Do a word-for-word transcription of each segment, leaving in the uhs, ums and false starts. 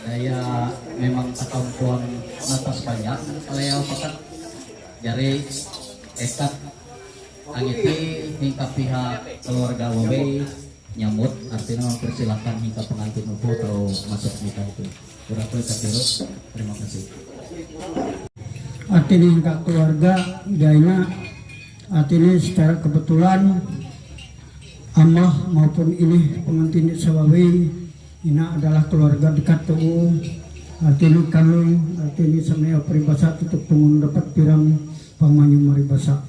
Daya memang takampuan napas banyak kalau yang pekat dari ekat angiti hingga pihak keluarga Wawe nyambut, artinya mempersilahkan hingga pengantin upo atau masuk nikah itu. Kurang lebih terus. Terima kasih. Artinya hingga keluarga Jaina, artinya secara kebetulan Amah maupun ini pengantin Sawawi, ina adalah keluarga dekat tu. Artinya kami, artinya sama peribasa tutup pengun dapat pirang pamanyu maribasa.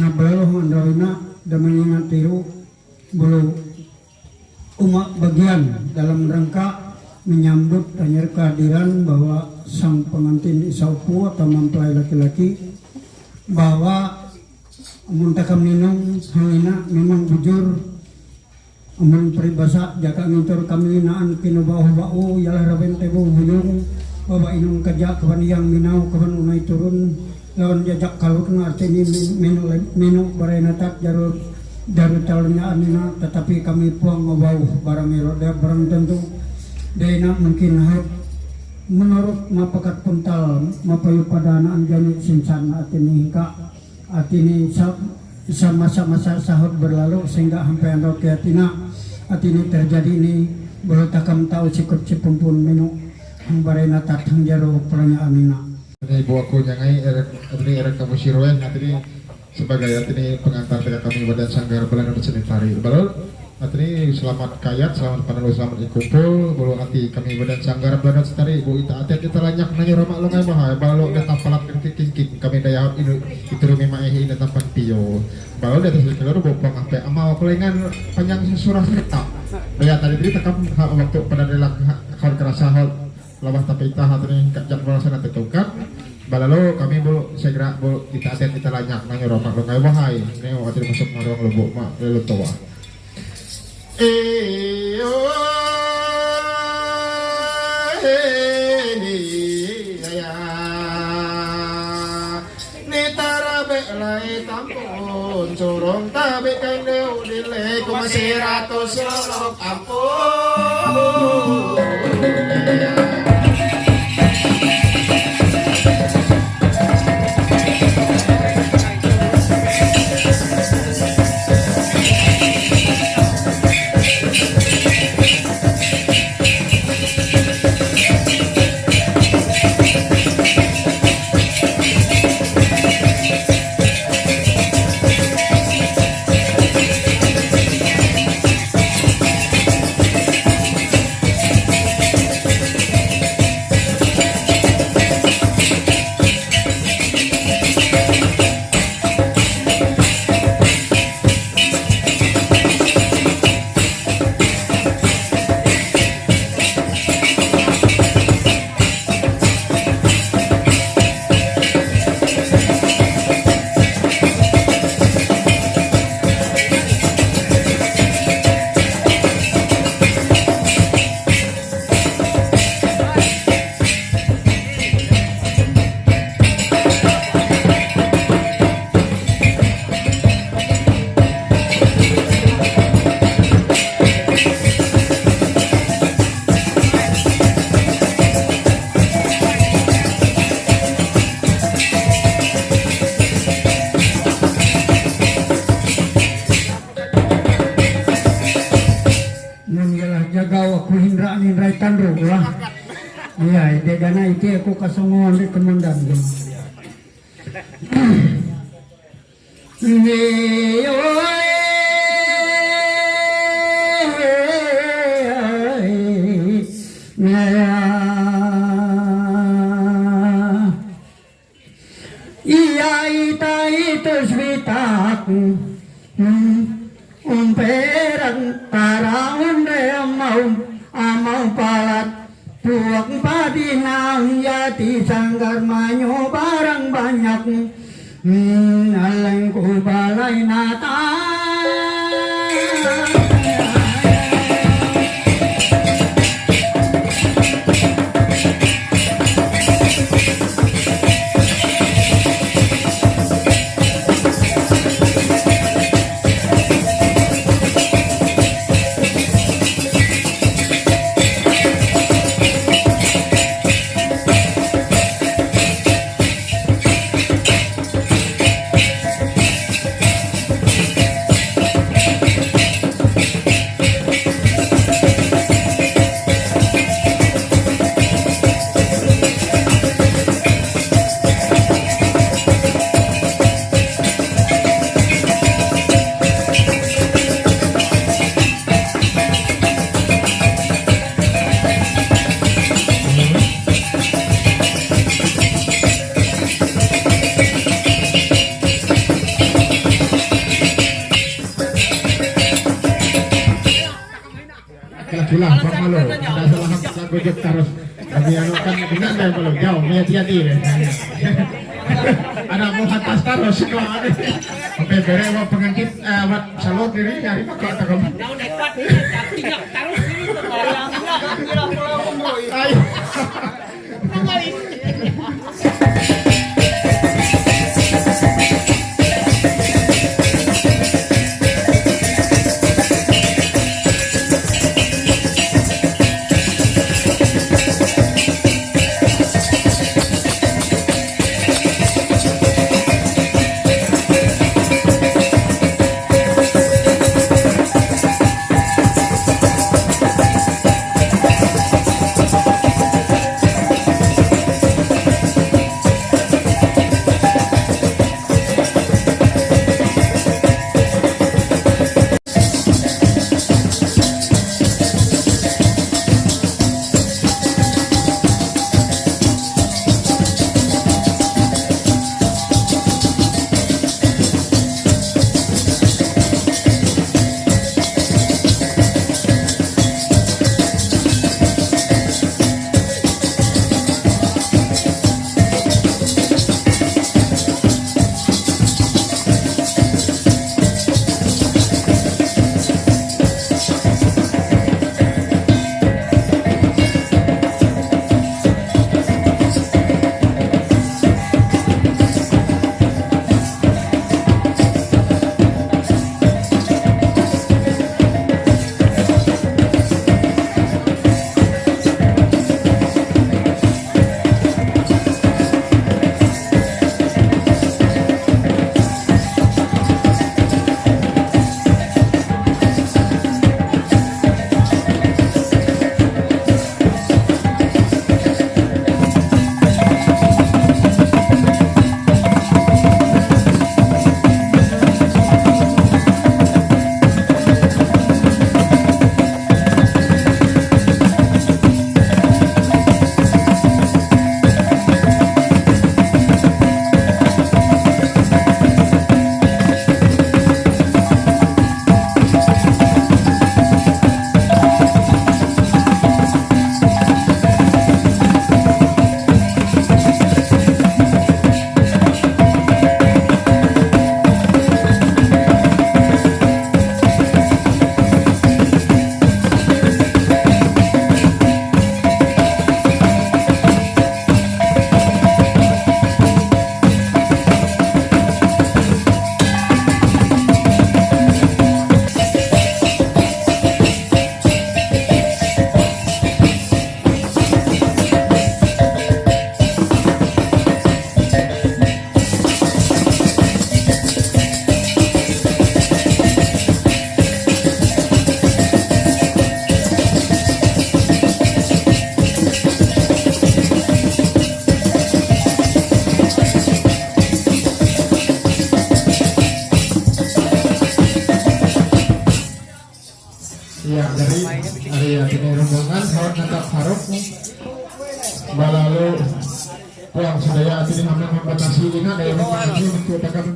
Nah, belalu andau ina dan mengingat tiru bulu umat bagian dalam rangka menyambut hanyar kehadiran bahwa sang pengantin isaupu atau mempelai laki-laki, bahwa amun takam ninung hangina memang bujur, amun peribasa jaka ngintur kami naan kinu bau-bau ialah raben tebu buyung, bahwa inung kaja kawan yang minau kawan unai turun lawan jajak kalut ngarti ni minu minu barai natak jaru jaru calonnya anina, tetapi kami puang ngobau barang iroda barang tentu. Dena mungkin hak menurut mapakat puntal mapayu pada anak jani sinsan arti ni hingka arti ni sa- sama-sama sa- sahut berlalu sehingga sampai ando ke atina arti ni terjadi ni bulu takam tau sikut cipumpun minu hang barena tatang jaru peranya anina. Ini buaku nyangai erek ini erek kamu siroen arti ni sebagai arti ni pengantar dari kami badan sanggar belanda seni tari baru. Arti ni selamat kayat, selamat panelu, selamat ikumpul. Bulu arti kami badan sanggar belanda seni tari bu ita atet ita lanyak nanya romak longai bahai balu ada tampalat kritik kingking kami daya ini itu memang eh ini tampan pio. Balu di atas kelor bu pang apa amal kelengan panjang surah serta. Daya tadi tadi takam ha- waktu pada relak ha- kau kerasa hal labah tapi ita hati ni kat jam berasa nak tetukan. Balalu kami bu segera bu kita atet kita lanyak nanya romak longai bahai. Ni waktu masuk marung lubuk mak lalu tua. Ni tarabe lai tampun surung tabe kain deu dile kuma seratus lolok ampun. Nun ialah jagaw aku hinra ninrai tanru lah. Iya, ide gana ite aku kasongo ande kemandan. Neo Iya ita itu switak. Umperan tarawan re amau amau palat. Puak padinang yati sanggar manyo barang banyak. Alengku balai nata. Gojek terus. Kami anu kan benar deh kalau jauh, lihat-lihat dia. Ada mau atas terus, no. Oke, bere mau pengantin, eh, buat salon diri, nyari pakai atau kamu? Daun ekor, tinggal terus ini tuh, bayangnya. Ayo. Ia, dari, dari, ia, tinurungan, hawak natak harap ni. Balalu, pulang sudah ya, sini hamil membatasi ini, ada yang membatasi untuk takkan